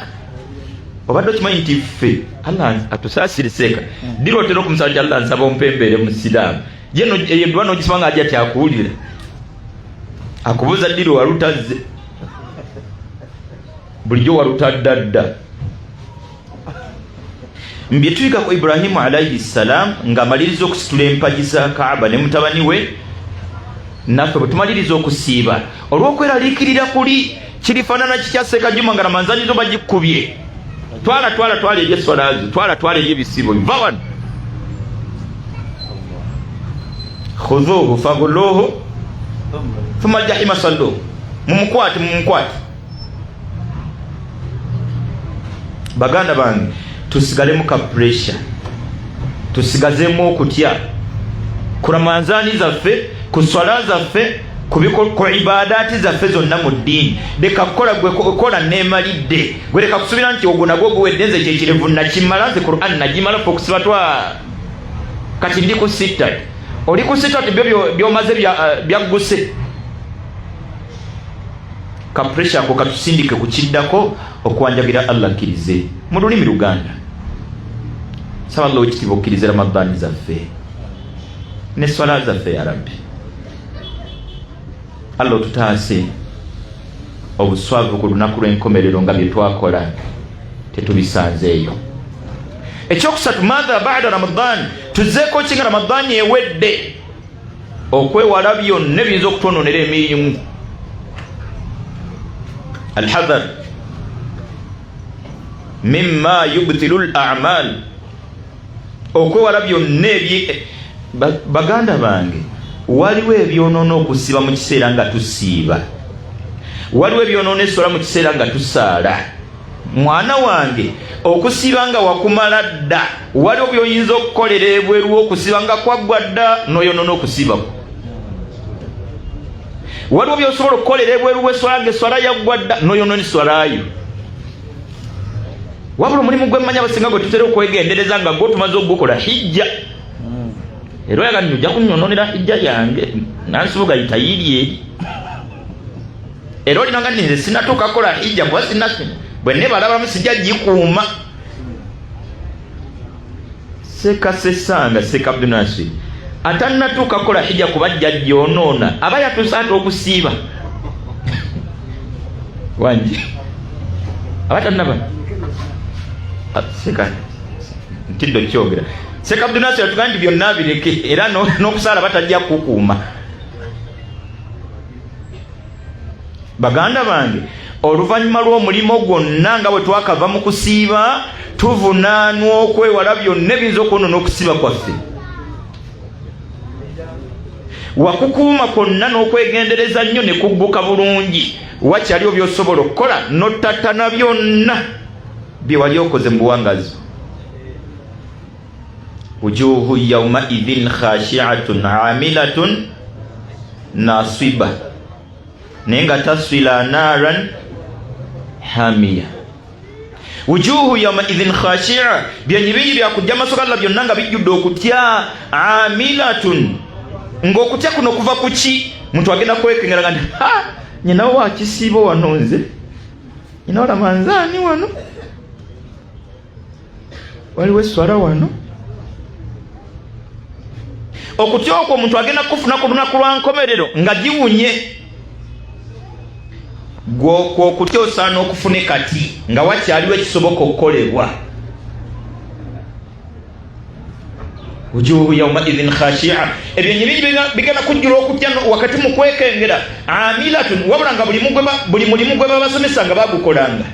Obadde okimanyi nti ffe, Allah atusaasire, seeka dira otera okumusaba nti Allah nsaba ompembeere musiraamu? Ye eyo eddwa n'ogisoma nga ajja tyakuwulira, akubuuza ddiri walutazze bulijjo walutadda dda. Bye tuyiga ku Ibrahimu alaihi ssalam ng'amaliriza okusitula empagi za Kaaba ne mutabani we, naffe bwe tumaliriza okusiiba olw'okweraliikirira kuli kirifaanana kitya Ssekajuma nga ramanzani zo bagikubye, twala twala twala eri esswalazo, twala twala eri ebisiibo, va wano, khudhuhu faghulluhu thumma aljahima salluhu, mumukwate mumukwate. Baganda bange, tusigalemu ka pressure, tusigazemu okutya ku ramanzaani zaffe, ku swala zaffe, ku ibadaati zaffe zonna mu ddiini. Leka kukola gwe kola neemalidde, gwe leka kusuubira nti ogwo nagwo guwedde, nze kyekirevu nakimala, nze Quran nagimala, fe okusiba twa kati ndi ku sittat. Oli ku sittat, byo byomaze byagguse. Ka pressure ako katusindike ku kiddako, okuwanjagira Allah akkirize mu lulimi Luganda. Saba Allah owekitiibwa okkirize Ramadhaani zaffe ne swala zaffe. Ya Rabbi Allah, otutaase obuswavu ku lunaku lw'enkomerero nga bye twakola tetubisanzeeyo. Ekyokusatu, maatha bada Ramadan, tuzeeko ki nga Ramadani ewedde? Okwewala byonna ebiyinza okutwononera emirimu, alhadhar mimma yubtilu l amal, okwewala byonna ebye. Baganda bange, waliwo ebyonoona okusiiba mu kiseera nga tusiiba, waliwo ebyonoona essola mu kiseera nga tusaala. Mwana wange, okusiiba nga wakumala dda, waliwo byoyinza okukolera ebweru w'okusiiba nga kwaggwa dda n'oyonoona okusiibako. Waliwo byosobola okukolera ebweru w'eswala nga eswala yaggwa dda n'oyonoona eswalayo. Wabula omulimu gwemmanya abasinga gwe tutera okwegendereza nga gwo tumaze okugukola, hijja. Era oyaga nti ojja kunyononera hijja yange, nansubuga yitayiri eri, era olinanga nti nze sinatuuka kukola hijja kuba sina bwe nebalabamu sijja gikuuma. Sekasesanga Seka Abdunasir atannatuuka kukola hijja kuba jjajja onoona aba yatuuse ate okusiiba wangi aba tannaba. Seka ntidde okyogera. Seka Abdunasir atugaa nti byonna bireke, era n'okusaala batajja kukuuma. Baganda bange, oluvannyuma lw'omulimu gwonna nga bwe twakava mu kusiiba, tuvunaanwa okwewala byonna ebiyinza okwonoona okusiiba kwaffe. Wakukuuma kwonna n'okwegendereza nnyo ne kugguka bulungi, wakyaliwo by'osobola okukola n'ottattana byonna bye wali okoze mu buwangazi. Wujuhu yaumaidhin khashiatun amilatun nasiba, naye nga taswila naran hamiya. Wujuhu yaumaidhin khashia, byenyi bingi byakujja maaso ga Allah byonna nga bijjudde okutya. Amilatun, ng'okutya kuno kuva ku ki? Muntu agenda kwekengera nga nti ha nyinawo wakisiibo wano, nze nyinawo lamanzaani wano, waliwo esswala wano. Okutya okwo omuntu agenda kukufuna ku lunaku lwa nkomerero nga giwunye. Gwokutya osaana okufune kati nga wakyaliwo ekisoboka okukolebwa. Wujuhu yaumaidhin khashia, ebyenyi bingi bigenda kujjula okutya wakati mu kwekengera. Amilatun, wabula nga buli mulimu gwe babasomesa nga bagukolanga,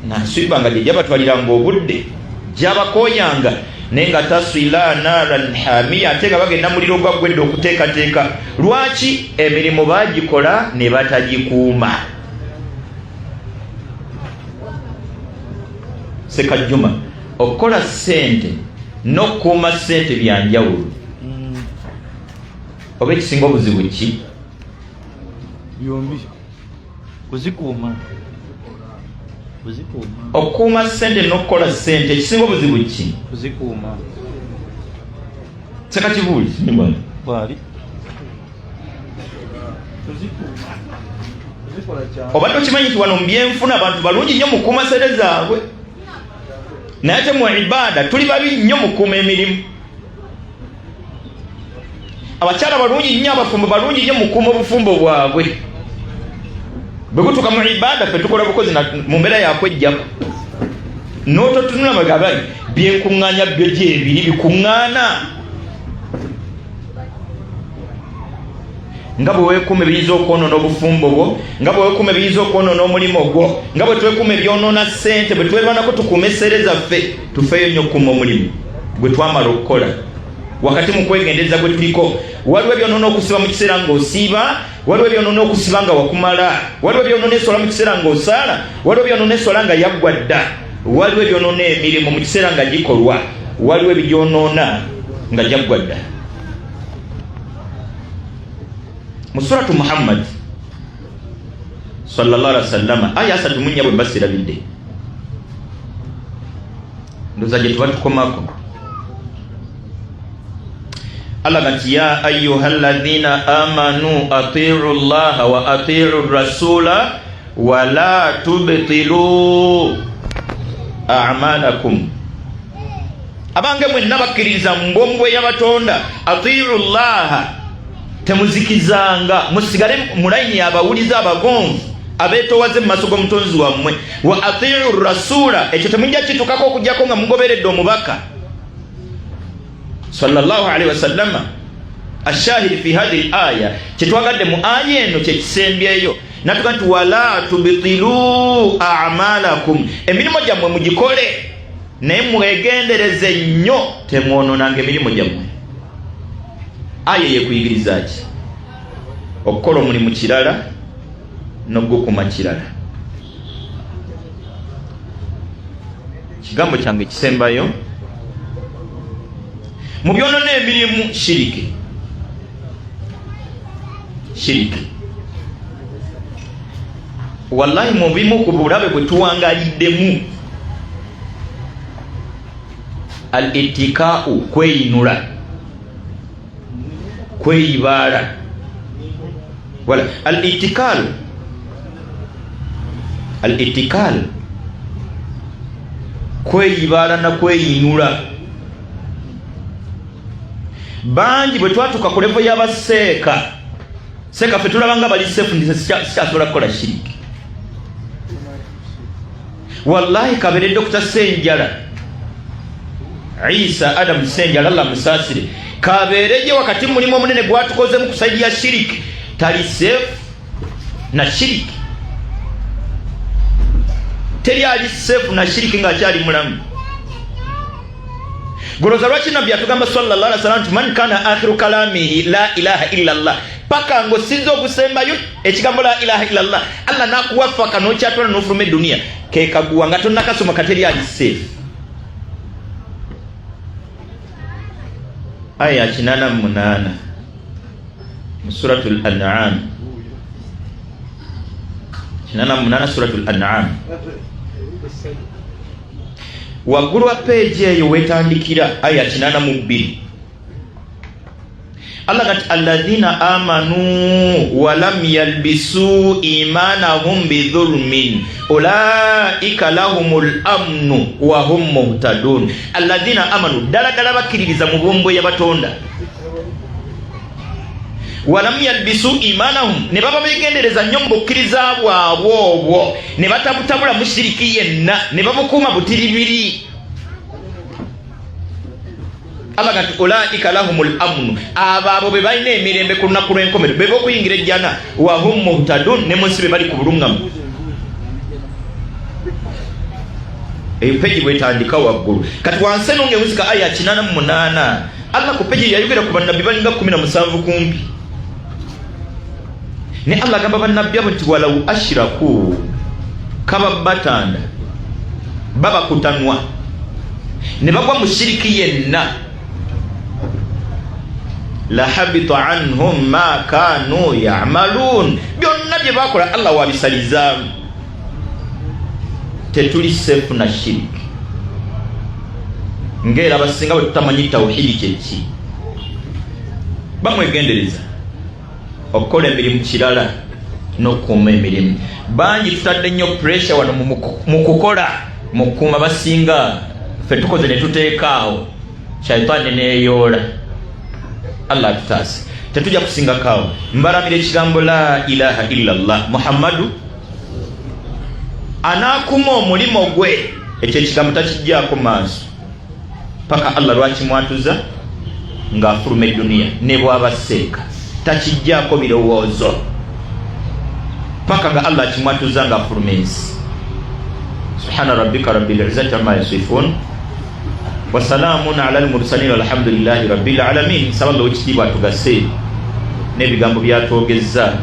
nasiba nga gyejabatwaliranga obudde, gyabakoyanga, naye nga taswila naran hamiya, ate nga bagenda muliro gwaggwedde okuteekateeka. Lwaki? Emirimu bagikola ne batagikuuma. Sekajjuma, okukola ssente n'okukuuma ssente byanjawulo. Oba ekisinga obuzibu ki? Byombi, kuzikuuma, kuzikuuma. Okukuuma ssente n'okukola ssente, ekisinga obuzibu ki? Kuzikuuma. Sekakibuuli. Bwali kuzikuuma, kuzikola kyangu. Obadde okimanyi nti wano mu byenfuna abantu balungi nnyo mu kukuuma ssente zaabwe, naye ate mu ibaada tuli babi nnyo mu kukuuma emirimu? Abakyala balungi nnyo, abafumbo balungi nnyo mu kukuuma obufumbo bwabwe. Bwe gutuuka mu ibaada, ffe tukola bukozi mu mbeera yakwejjako. N'ototunula magaba byenkuŋŋaanya byo gyebiri bikuŋŋaana nga bwe weekuuma ebiyinza okwonoona obufumbo bwo, nga bwe weekuuma ebiyinza okwonoona omulimu gwo, nga bwe twekuuma ebyonoona ssente, bwe twerwanako tukuuma esseere zaffe, tufeeyo nnyo okukuuma omulimu gwe twamala okukola wakati mu kwegendereza gwe tuliko. Waliwo ebyonoona okusiba mu kiseera ng'osiiba, waliwo ebyonoona okusiba nga wakumala, waliwo ebyonoona eswala mu kiseera ng'osaala, waliwo ebyonoona eswala nga yaggwa dda, waliwo ebyonoona emirimu mu kiseera nga gikolwa, waliwo ebigyonoona nga gyaggwa dda. Mu suratu Muhammad sallallahu alaihi wasallama aya 34 bwe mbasirabidde, ndoza gye tuba tukomako. Allah gati ya ayuha alladhina amanu atiu llaha wa atiu rasula wala tubtilu amalakum. Abange mwenna bakkiriza mbwomu bwe yabatonda, atiu llaha, temuzikizanga, musigale mu layini abawulize abagonvu abeetowaze mu maaso g'omutonzi wammwe. Wa atiu rasula, ekyo temujja kitukako okujjako nga mugoberedde omubaka sallallahu alaihi wasallama. Ashahidi fi hadhihi aya, kyetwagadde mu aya eno kyekisembyeyo, natuga nti wala tubtilu amalakum, emirimu gyammwe mugikole naye mwegendereze nnyo temwononanga emirimu gyammwe. Aya yekuyigiriza ki? Okukola omulimu kirala n'ogukuma kirala. Kigambo kyange kisembayo mu byonona emirimu, shiriki. Shiriki wallahi mu bimu ku bulabe bwe tuwangaliddemu, al ittikau, kweyinula, kweyibaala, wala al ittikal, al ittikal kweyibaala na kweyinula. Bangi bwe twatuuka ku levo y'abaseeka seeka, ffe tulaba nga bali sefu, nti sikyasobola kukola shiriki. Wallahi kabere Dokita Senjala, Isa Adamu Senjala, Allah musaasire, kabeere ye wakati mulimu omunene gwatukozemu ku saidi ya shiriki, tali sefu na shiriki. Teri ali sefu na shiriki ng'akyali mulamu. Goloza lwaki nabbi atugamba sallallahu alaihi wasallam nti man kana akhiru kalamihi la ilaha illa Allah, paka ng'osinza ogusembayo ekigambo la ilaha illa Allah, Allah nakuwafaka n'okyatwala n'ofuluma eduniya kekaguwa nga tonnakasoma, kateri ali safe. Aya 88 mu suratul An'am, 88 suratul An'am, waggulu wa peegi eyo wetandikira aya 82. Allah kati alladhina amanu walam yalbisu imanahum bidhulmin ulaika lahumul amnu wa hum muhtadun. Alladhina amanu, ddala ddala bakkiririza mu bwomu yabatonda, walam yalbisu imanahum, ne baba begendereza nnyo mu bukkiriza bwabwe obwo, ne batabutabula mushiriki yenna, ne babukuuma butiribiri. Allah gati ulaika lahumul amnu, abo abo be balina emirembe ku lunaku lw'enkomerero, be b'okuyingira ejjana, wahum muhtadun, ne mu nsi be bali ku bulungamu. Eyo peji bwetandika waggulu. Kati wansi eno ng'ewuzika aya 88, Allah ku peji yayogera ku bannabbi balinga 17 kumpi, ne Allah agamba bannabbi abo nti walau ashiraku, kaba batanda babakutanwa ne bagwa mu shiriki yenna, lahabita anhum ma kanu yamalun, byonna bye bakola Allah wabisalizaamu. Tetuli sefu na shiriki ngaera abasinga bwe tutamanyi tawhidi kyeki. Bamwegendereza okukola emirimu kirala n'okukuuma emirimu. Bangi tutadde nnyo pressure wano mu kukola, mu kukuuma. Basinga ffe tukoze ne tuteekaawo, shaitaani neeyoola. Allah atutaase. Tetujja kusingakaawo. Mbalamira ekigambo la ilaha illa llah muhammadu, anaakuma omulimu gwe. Ekyo ekigambo takijjaako maaso paka Allah lwakimwatuza ng'afuluma edduniya, ne bwaba seeka takijjaako birowoozo paka nga Allah akimwatuza ng'afuluma ensi. Subhana rabbika rabbil izzati amma yasifun wasalaamun ala almursalin alhamdulillahi rabbil alamin. Nsaba Allah owekitiibwa atugase n'ebigambo byatwogezza,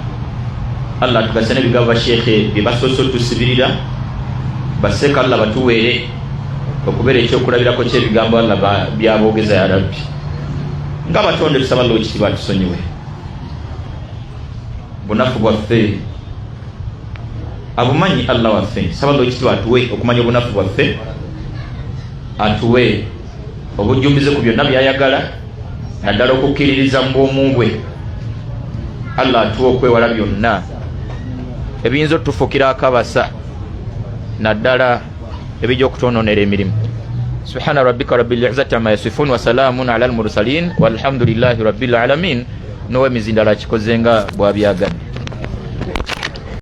Allah atugase n'ebigambo basheekhe bye basoose otusibirira, baseeka Allah batuweere okubeera ekyokulabirako ky'ebigambo Allah byaboogeza. Ya Rabbi, nga batonde tusaba Allah owekitiibwa atusonyiwe bunafu bwaffe, abumanyi Allah waffe. Saba Allah owekitiibwa atuwe okumanya obunafu bwaffe, atuwe obujjumbize ku byonna byayagala, naddala okukkiririza mu bwomu bwe. Allah atuwe okwewala byonna ebiyinza otufukira akabasa, naddala ebijja okutwononera emirimu. Subhana rabbika rabbil izzati amma yasifun wasalaamun ala almursalin walhamdulillahi rabbil alamin. N'owemizindalo akikoze nga bwabyagadde.